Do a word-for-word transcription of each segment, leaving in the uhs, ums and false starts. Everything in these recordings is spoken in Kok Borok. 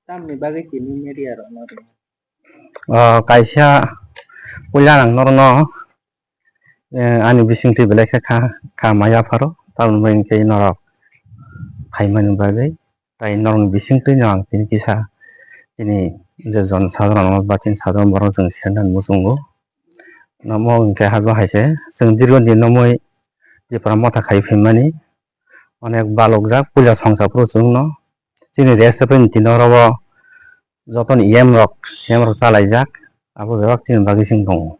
Tamni bagwi tini media rokno ring? O, kaisa puila ang norokno, eh, ani bisingtwi belai khe kha, kha maya pharo, tamoni bagwi hwnkhe norok phaimani bagwi, tai norokni bisingtwino ang tini kisa chini je jon sadharano ba chini sadharano borok chwng sirnani muchungo. Namo hwnkhe habo hai se chwng dirgo din nomoi Tipra Motha khai phaimani, onek balokjak puila songsa phuru chwngno chini rest haphai ni tino oro o jotono E M rok, E M rok chalaijak, abo bebak chini bagwi chwng tongo.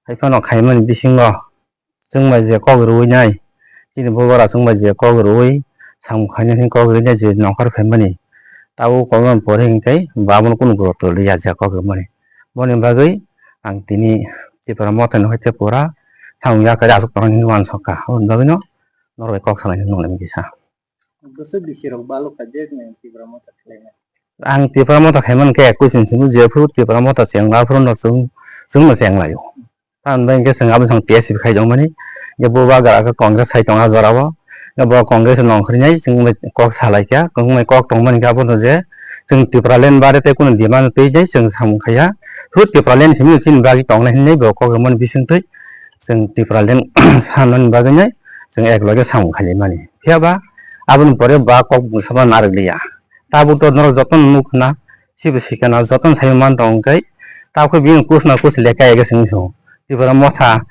Hai phano khaimani bisingo chwng bai je kok rwui nai, chini bubara chwng bai je kok rwui samung khainani kok rwui nai je nongkhor phaimani, tabuk kok rwmani pore hwnkhe bo abono kunu guruto liya je kok rwmani. Boni bagwi ang tini Tipra Mothani hoite pura samung yakarwi aswk tongnani hinwi uansukha, aboni bagwino norok bai kok salainani nongni kisa. Bwswk bisi rok balok kha je nwng Tipra Motha khlaina? Ang Tipra Motha khaimani khe ekush ni simi jephru Tipra Motha chengla phuru no chwng, chwngno chenglaio. Tamoni bagwi hwnkhe chwng aboni thang T S F khai tongmani. Bo bagra khe Congress khai tongo ah jorao. Bo Congress no nongkhornai chwng bai kok salaikha, chwng bai kok tongmani khe abono je chwng Tipraland bare tei kunu demand twi nai chwng samung khaiya. Phuru Tipraland simi chini bagwi tongnai hinwi bo kok rwmani bisingtwi chwng Tipraland sanani bagwi nai chwng ekloge samung khailaimani. Phiya ba aboni pore ba kok bwsano narwkliya. Tabuk to norok jotono nukna, sibo sikana jotono sai man tong khe, tabuk bini kuchna kuch lekha ege simi song. Tipra Motha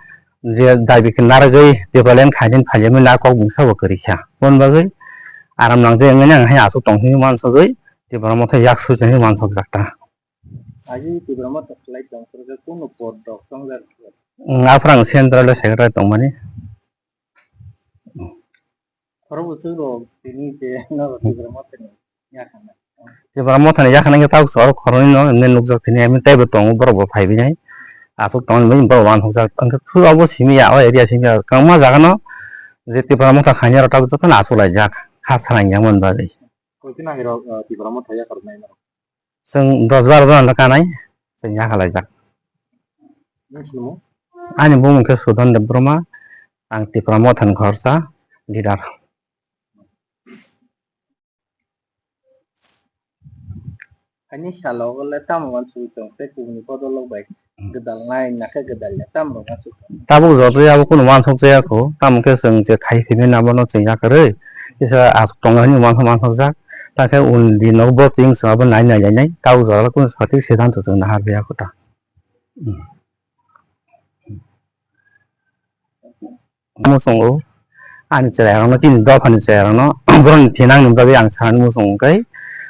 je dabi khe narwgwi Tipraland khainani phailemi na kok bwsa bo kwrwi kha. Boni bagwi aram nang je wngmani ang hai aswk tong hinwi mansugwi Tipra Motha yak sui tong hinwi mansukjak ta. Aji Tipra Motha khlai tong phuru khe kunu pod rok chongjak khe? Aphuru ang central secretary tongmani. Khorokbo chwng rok tini je norok Tipra Mothani yakhana. Tipra Mothani yakhana khe tabuk chwng khoroknwi no nukjak tini, ami teibo tongo, borok bo phaiwi nai. Aswk tongmani borok uansukjak. Ang khe thuro abo simi ya, o area simi ya. Kwbangma jaga no je Tipra Motha khainai rok tabuk jotono achuk laijak. Kha salangjak mani bagwi. Koi khe nai rok, eh, Tipra Motha yakarnai norok? Chwng dos baro jona no kanai, chwng yakhalaijak. Nini bumung? Ani bumung khe Sudhan Debbarma, ang Tipra Mothani khoroksa leader. Ani salo le tamo uansugwi tong tei kubuni bodolrok bai gwdalnai, nakhe gwdalya tamo rok uansuk tong? Tabuk joto abo kunu uansuk jaya kho, tamo khe chwng je khai phimani abono chwng yakarwi kisa aswk tongo hinwi uansuk mansukjak, takhe un dino bo twi wngsa abo nai nai lainai, tabuk jora kunu sothik siddhanto chwng nahar jaya kho ta. Muchungo ani chwrairokno, chini dophani chwrairokno borokni thinangni bagwi ang sanani muchungo khe,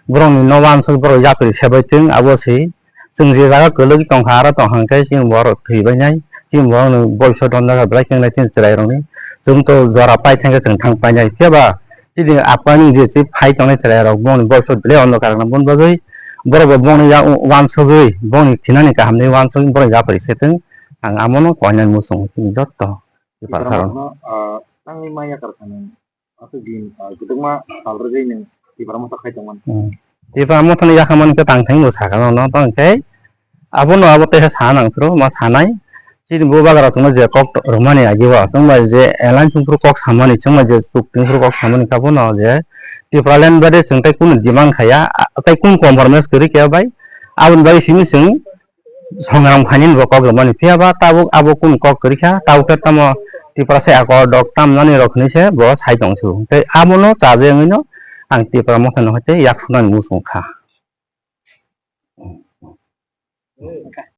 borokni nogo ansuk borok yapri sebai thung, abo se chwng je jaga kwlwgwi tongkha, aro tongkha hwnkhe chini borok thwibainai, chini borokni boiso donjak belai khe wngnai chini chwrairokni, chwng to jora pai thangkhe chwng thang painai, phiya ba chini aphani je se phai tongnai chwrairok bongni boiso belai ono karokna, boni bagwi borok bo bongni ya-, uansugwi, bongni thinani kahamni uansugwi borok yapri se thung, ang amono koinani muchungo chini jotto. Tipra Motha no, ah, tangwi ma yakar kha nwng. Aswk din, ah, kwbangma sal rwgwi nwng Tipra Motha khai tongmani. Hmm. Tipra Motha no yakhamani khe tang thangwi bo sakha no, no tong khe abono abo teisa sa nang phuru ma sanai. Chini bubagra chwngno je kok rwmani agi o, chwng bai je alliance wng phuru kok samani, chwng bai je chukti wng phuru kok samani khe abono je Tipraland bade chwng tei kunu demand khaiya, a-, tei kunu compromise kwrwi khe bai aboni bagwi simi chwng songram khainani bo kok rwmani, phiya ba tabuk abo kunu kok kwrwi kha, tabuk khe tamo Tiprasa Accord rok tamnani rok hinwi se bo sai tong se, tei abono chajaknwino ang Tipra Mothani hoite yak sunani muchung kha.